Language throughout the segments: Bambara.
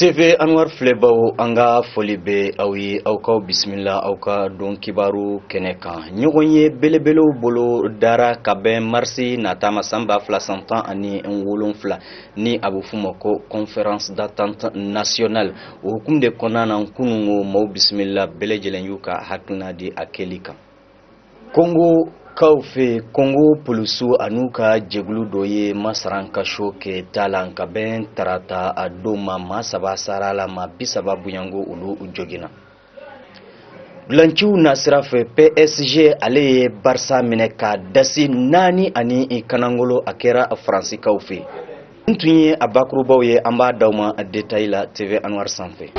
TV Anwar filɛbaw, an ka foli bɛ aw ye, aw k'aw bisimila aw ka don kibaru kɛnɛ kan. Ɲɔgɔn ye belebelew bolo dara ka bɛn marisi nata ma san 2017, ni a bɛ f'u ma ko Conférence d'entente nationale. O hukumu de kɔnɔna na, kununko maaw bisimila, bɛɛ lajɛlen y'u ka hakilina di a kɛli kan. Kongo kaw fɛ, Kongo polisiw an'u ka jɛkulu dɔ ye masarankaso kɛ ta la ka bɛn tarata a don ma. Maa saba sara la, maa 30 bonyanko olu joginna. Dulanciw nasira fɛ, PSG ale ye Barça minɛ k'a dasi 4-1, a kɛra Faransikaw fɛ. N tun ye a bakurubaw ye, an b'a d'aw ma détail la TV Anwar sanfɛ.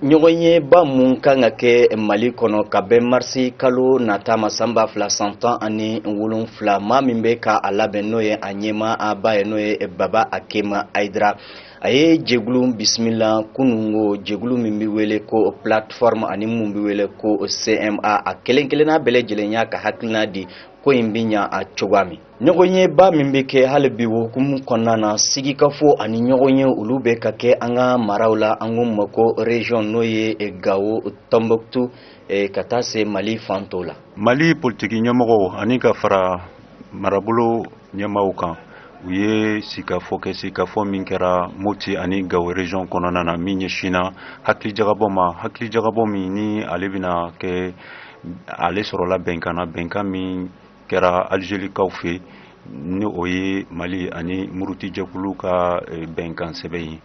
Ɲɔgɔn ye ba mun kan ka kɛ Mali kɔnɔ ka bɛn marisi kalo nata ma san 2017, maa min bɛ ka a labɛn, n'o ye a ɲɛmaa ba ye, n'o ye Baba Akema Ayidara, a ye jɛkulu bisimila kununko, jɛkulu min bɛ wele ko Plateforme ani mun bɛ wele ko CMA. A kelen kelenna bɛɛ lajɛlen y'a ka hakilina di ko in bɛ ɲa a cogoya min. Ɲɔgɔn ye ba min bɛ kɛ hali bi hukumu kɔnɔna na, sigikafo ani ɲɔgɔn ye, olu bɛ ka kɛ an ka maraw la, an ko ma ko région, n'o ye Gawo, Tɔnbɔkutu, ka taa se Mali fan tɔw la. Mali politiki ɲɛmɔgɔw ani ka fara marabolo ɲɛmaaw kan, u ye sigikafɔ kɛ, sigikafɔ min kɛra Moti ani Gawo région kɔnɔna na, min ɲɛsinna hakilijagabɔ ma, hakilijagabɔ min ni ale bɛna kɛ ale sɔrɔla bɛnkan na, bɛnkan min kɛra Algerikaw fɛ, ni o ye Mali ani murutijɛkulu ka bɛnkan sɛbɛn ye.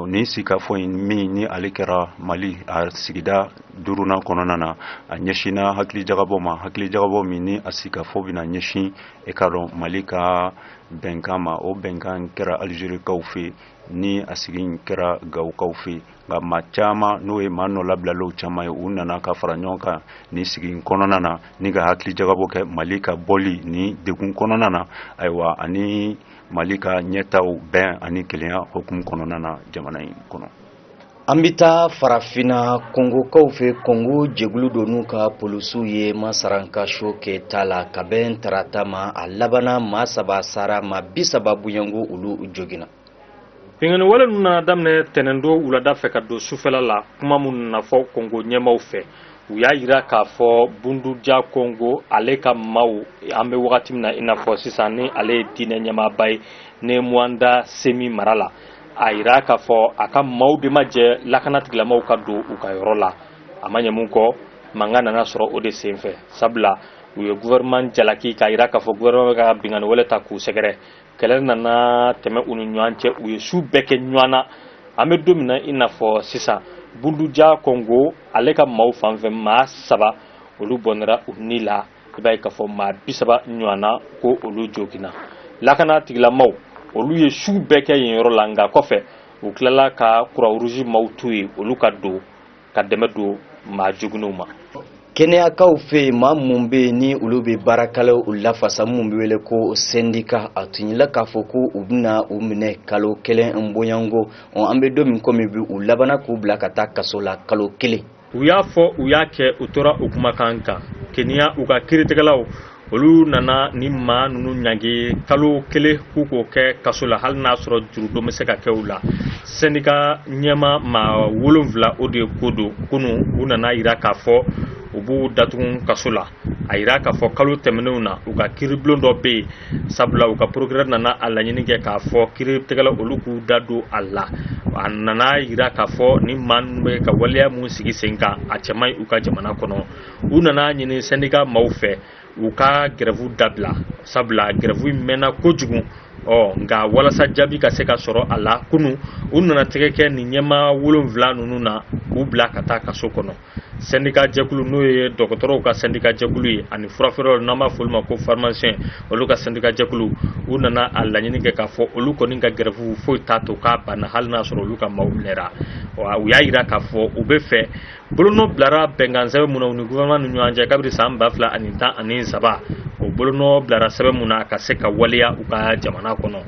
Nin sigikafɔ in min ni ale kɛra Mali a sigida duurunan kɔnɔna na, a ɲɛsinna hakilijagabɔ ma, hakilijagabɔ min ni a sigikafɔ bɛna ɲɛsin e ka dɔn Mali ka bɛnkan ma. O bɛnkan kɛra Algerikaw fɛ, ni a sigi kɛra Gawokaw fɛ, nka maa caman, n'o ye maa nɔ labilalaw caman ye, u nana ka fara ɲɔgɔn kan nin sigi kɔnɔna na ni ka hakili jagabɔ kɛ Mali ka bɔli ni degun kɔnɔna na, ayiwa, ani Mali ka ɲɛtaw bɛn ani kelenya hukumu kɔnɔna na jamana in kɔnɔ. An bɛ taa farafinna, Kongokaw fɛ. Kongo jɛkulu dɔ n'u ka polisiw ye masarankaso kɛ ta la ka bɛn tarata ma. A labanna, maa saba sara, maa 30 bonyanko olu joginna. Binkanni wale ninnu nana daminɛ tɛnɛndon wulada fɛ ka don sufɛla la. Kuma minnu nana fɔ Kongo ɲɛmaaw fɛ, u y'a yira k'a fɔ Bunduja Kongo ale ka maaw, an bɛ wagati min na i n'a fɔ sisan, ni ale ye diinɛ ɲɛmaaba ye ne Muanda Semi mara la, a yira k'a fɔ a ka maaw de ma jɛ lakana tigilamaw ka don u ka yɔrɔ la. A ma ɲɛ mun kɔ, mankan nana sɔrɔ o de senfɛ, sabula u ye gouvernement jalaki k'a yira k'a fɔ gouvernement bɛ ka binkanni wale ta k'u sɛgɛrɛ. Kɛlɛ nana tɛmɛ u ni ɲɔgɔn cɛ, u ye su bɛɛ kɛ ɲɔgɔn na. An bɛ don min na i n'a fɔ sisan, Bunduja Kongo ale ka maaw fan fɛ, maa saba olu bɔnɛra u ni la. I b'a ye k'a fɔ maa 30 ɲɔgɔn na ko olu joginna. Lakana tigilamaw olu ye su bɛɛ kɛ yen yɔrɔ la, nka kɔfɛ u tilala ka Croix Rouge maaw to yen, olu ka don ka dɛmɛ don maa joginnenw ma. Kɛnɛyakaw fɛ yen, maa mun bɛ yen ni olu bɛ baarakɛlaw lafasa, mun bɛ wele ko syndicat, a tun yela k'a fɔ ko u bɛna u minɛ kalo kelen bonyanko. An bɛ don min komi bi, u labanna k'u bila ka taa kaso la kalo kelen. U y'a fɔ, u y'a kɛ, u tora u kumakan kan. Keniya u ka kiiritigɛlaw olu nana ni maa ninnu ɲangi kalo kelen k'u k'o kɛ kaso la, hali n'a sɔrɔ jurudon bɛ se ka kɛ u la. Syndicat ɲɛma maa wolonfila o de ye ko don kunun, u nana yira k'a fɔ u b'u datugu kaso la. A yira k'a fɔ kalo tɛmɛnenw na, u ka kiiribulon dɔ bɛ yen, sabula u ka procureur nana a laɲini kɛ k'a fɔ kiiritigɛla olu k'u da don a la. A nana yira k'a fɔ ni maa ninnu bɛ ka waleya mun sigi sen kan, a cɛ man ɲi u ka jamana kɔnɔ. U nana ɲini syndicat maaw fɛ u ka grève dabila, sabula grève in mɛnna kojugu. Ɔ nka walasa jaabi ka se ka sɔrɔ a la, kunun u nana tɛgɛ kɛ nin ɲɛmaa wolonfila ninnu na k'u bila ka taa kaso kɔnɔ. Syndicat jɛkulu, n'o ye dɔgɔtɔrɔw ka syndicat jɛkulu ye ani furafeerelaw, n'an b'a fɔ olu ma ko pharmacien, olu ka syndicat jɛkulu, u nana a laɲini kɛ k'a fɔ olu kɔni ka grève foyi t'a to k'a banna, hali n'a sɔrɔ olu ka maaw minɛra. Wa u y'a yira k'a fɔ u bɛ fɛ bolonɔ bilara bɛnkan sɛbɛn mun na u ni gouvernement ni ɲɔgɔn cɛ kabini san 2013, o bolonɔ bilara sɛbɛn mun na, ka se ka waleya u ka jamana kɔnɔ.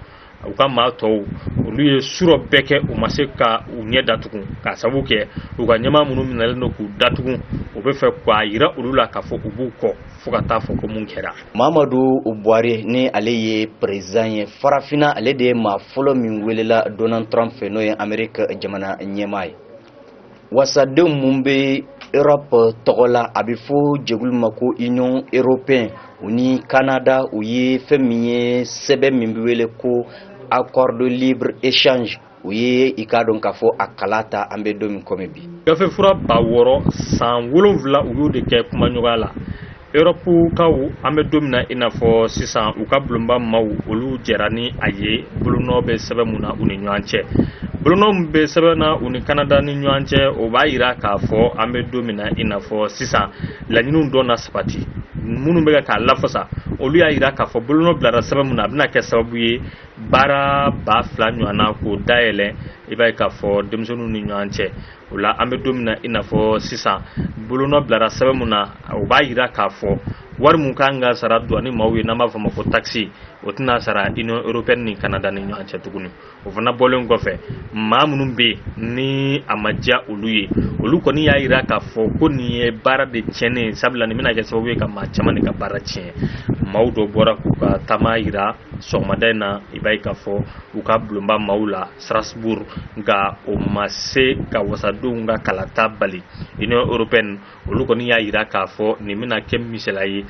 U ka maa tɔw olu ye surɔ bɛɛ kɛ, u ma se ka u ɲɛ datugu, k'a sababu kɛ u ka ɲɛmaa minnu minɛlen don k'u datugu, u bɛ fɛ k'a yira olu la k'a fɔ u b'u kɔ fo ka taa fɔ ko mun kɛra. Mamadu Buhari ni ale ye président ye farafinna, ale de ye maa fɔlɔ min welela Donald Trump fɛ, n'o ye Amerique jamana ɲɛmaa ye. Wasadenw mun bɛ Europe tɔgɔ la, a bɛ fɔ jɛkulu ma ko Union européenne, u ni Canada, u ye fɛn min ye sɛbɛn min bɛ wele ko accord de libre échange, u ye i k'a dɔn k'a fɔ a kala ta an bɛ don min komi bi. Gafe fura 6000 san 7, u y'o de kɛ kumaɲɔgɔnya la Erɔpukaw. An bɛ don min na i n'a fɔ sisan, u ka bulonba maaw, olu jɛra ni a ye. Bolonɔ bɛ sɛbɛn mun na u ni ɲɔgɔn cɛ, bolonɔ min bɛ sɛbɛn na u ni Kanada ni ɲɔgɔn cɛ, o b'a yira k'a fɔ an bɛ don min na i n'a fɔ sisan, laɲiniw dɔ na sabati. Minnu bɛ k'a lafasa, olu y'a yira k'a fɔ bolonɔ bilara sɛbɛn mun na, a bɛna kɛ sababu ye baara 2000 ɲɔgɔn na k'o dayɛlɛ, i b'a ye k'a fɔ denmisɛnninw ni ɲɔgɔn cɛ. O la, an bɛ don min na i n'a fɔ sisan, bolonɔ bilara sɛbɛn mun na, o b'a yira k'a fɔ wari mun kan ka sara douane maaw ye, n'an b'a fɔ ma ko taxe, o tɛna sara Union européenne ni Canada ni ɲɔgɔn cɛ tuguni. O fana bɔlen kɔfɛ, maa minnu bɛ yen ni a ma diya olu ye, olu kɔni y'a yira k'a fɔ ko nin ye baara de tiɲɛnen ye, sabula nin bɛna kɛ sababu ye ka maa caman de ka baara tiɲɛ. Maaw dɔ bɔra k'u ka taama yira sɔgɔmada in na, i b'a ye k'a fɔ u ka bulonba maaw la Strasbourg, nka o ma se ka wasadenw ka kalata bali. Union européenne, olu kɔni y'a yira k'a fɔ nin bɛna kɛ misaliya ye.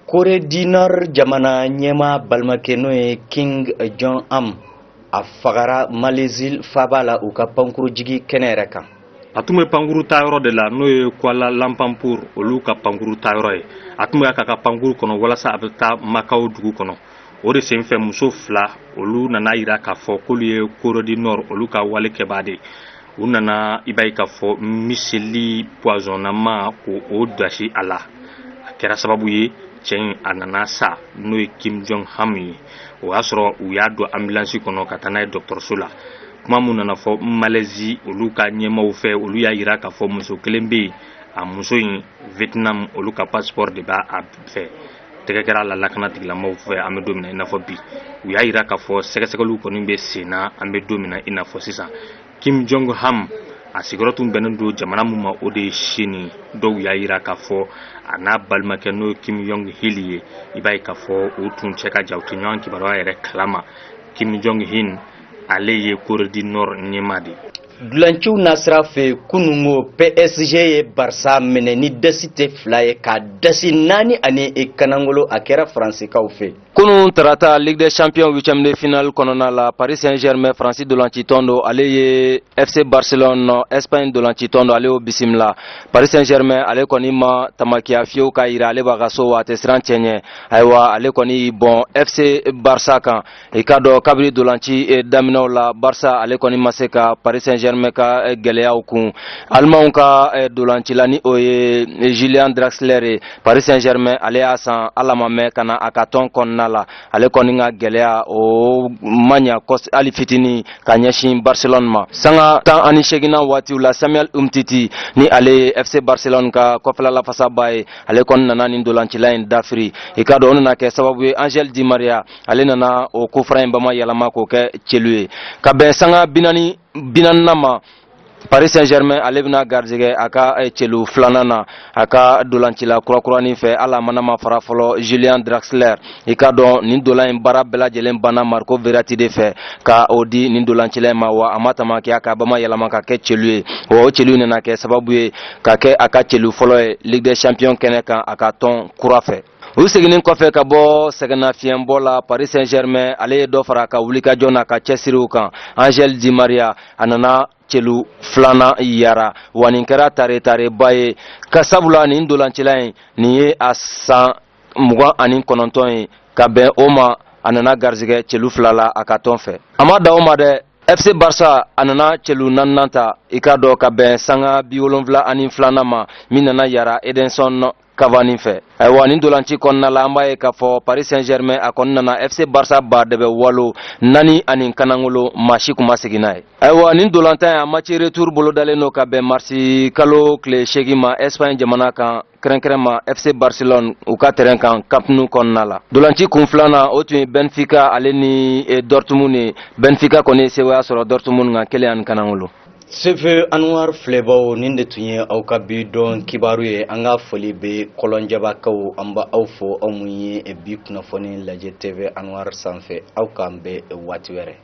Corée du Nord jamana ɲɛmaa balimakɛ, n'o ye Kim Jong Un, a fagara Malaisie faaba la, u ka pankurujigi kɛnɛ yɛrɛ kan. A tun bɛ pankuru tayɔrɔ de la, n'o ye Kuala Lumpur, olu ka pankuru tayɔrɔ ye. A tun bɛ k'a ka pankuru kɔnɔ walasa a bɛ taa Macao dugu kɔnɔ. O de senfɛ, muso fila, olu nana yira k'a fɔ k'olu ye Corée du Nord, olu ka wale kɛbaa de. U nana, i b'a ye k'a fɔ miseli poisonnama ko o dasi a la, a kɛra sababu ye cɛ in a nana sa, n'o ye Kim Jong Ham ye. O y'a sɔrɔ u y'a don ambulance kɔnɔ ka taa n'a ye dɔgɔtɔrɔso la. Kuma mun nana fɔ Malaisie, olu ka ɲɛmaaw fɛ, olu y'a yira k'a fɔ muso kelen bɛ yen, a muso in, Vietnam, olu ka passeport de b'a a fɛ. Tɛgɛ kɛra a la lakana tigilamɔgɔw fɛ. An bɛ don min na i n'a fɔ bi, u y'a yira k'a fɔ sɛgɛsɛgɛliw kɔni bɛ sen na. An bɛ don min na i n'a fɔ sisan, Kim Jong Ham a sigiyɔrɔ tun bɛnnen don jamana min ma, o de ye Chine. Dɔw y'a yira k'a fɔ a n'a balimakɛ, n'o ye Kim Jong Il ye, i b'a ye k'a fɔ u tun cɛ ka jan, u tɛ ɲɔgɔn kibaruya yɛrɛ kalama. Kim Jong Il, ale ye Corée du Nord ɲɛmaa de ye. Dulanciw nasira fɛ, kunungo PSG ye Barça minɛ ni dasi tɛ 2 ye, ka dasi 4 ani kanangolo. A kɛra Faransikaw fɛ. Kunun tarata, Ligue des champions huitième de finale kɔnɔna la, Paris Saint-Germain, Faransi dolancitɔn do, ale ye FC Barcelone, Espagne dolancitɔn do, ale y'o bisimila. Paris Saint-Germain, ale kɔni ma tamakiya fiyewu k'a yira ale b'a ka so wa a tɛ siran cɛ ɲɛ. Ayiwa, ale kɔni y'i bɔn FC Barça kan. I k'a dɔn kabiri dolanci daminɛw la, Barça ale kɔni ma se ka Paris Saint-Germain ka gɛlɛyaw kun. Alimanw ka dolancila, ni o ye Julian Draxler ye, Paris Saint-Germain ale y'a san ala ma mɛn ka na a ka tɔn kɔnɔna la, ale kɔni ka gɛlɛya o ma ɲa hali fitinin ka ɲɛsin Barcelone ma. Sanga 18nan waatiw la, Samuel Umtiti, ni ale ye FC Barcelone ka kɔfɛla lafasaba ye, ale kɔni nana nin dolancila in dafiri. I k'a dɔn o nana kɛ sababu ye Angel Di Maria, ale nana o kofara in bama yɛlɛma k'o kɛ celu ye ka bɛn sanga 44nan ma. Paris Saint-Germain, ale bɛna garijɛgɛ a ka celu filanan na a ka dolancila kurakuranin fɛ, hali a mana ma fara fɔlɔ, Julian Draxler. I k'a dɔn nin dolan in baara bɛɛ lajɛlen banna Marco Verratti de fɛ ka o di nin dolancila in ma, wa a ma tamakiya ka bama yɛlɛma ka kɛ celu ye. Wa o celu nana kɛ sababu ye ka kɛ a ka celu fɔlɔ ye Ligue des champions kɛnɛ kan a ka tɔn kura fɛ. U seginnin kɔfɛ ka bɔ sɛgɛnnafiɲɛbɔ la, Paris Saint-Germain, ale ye dɔ fara a ka wulikajɔ n'a ka cɛsiriw kan. Angel Di Maria, a nana celu filanan yara, wa nin kɛra tare tareba ye, ka sabula nin dolancila in, nin ye a san 29 ye. Ka bɛn o ma, a nana garijɛgɛ celu fila la a ka tɔn fɛ. A ma da o ma dɛ, FC Barça, a nana celu naaninan ta, i k'a dɔn ka bɛn sanga 72nan ma, min nana yara Edinson Cavani fɛ. Ayiwa, nin dolanci kɔnɔna la, an b'a ye k'a fɔ Paris Saint-Germain, a kɔni nana FC Barça ba dɛbɛ walo 4 ani kanangolo, maa si kun ma segin n'a ye. Ayiwa, nin dolantan a match retour bolodalen don ka bɛn marisi kalo tile 8 ma, Espagne jamana kan, kɛrɛnkɛrɛn ma FC Barcelone u ka terrain kan, Camp Nou kɔnɔna la. Dolanci kun filanan, o tun ye Benfica ale ni Dortmund ye. Benfica kɔni ye sewaya sɔrɔ Dortmund kan 1 ani kanangolo. Sefe Anwar filɛbaw, nin de tun ye aw ka bi don kibaru ye. An ka foli bɛ kɔlɔnjɛbakaw, an b'aw aw fo, aw mun ye bi kunnafoni lajɛ TV Anwar sanfɛ. Aw k'an bɛn waati wɛrɛ.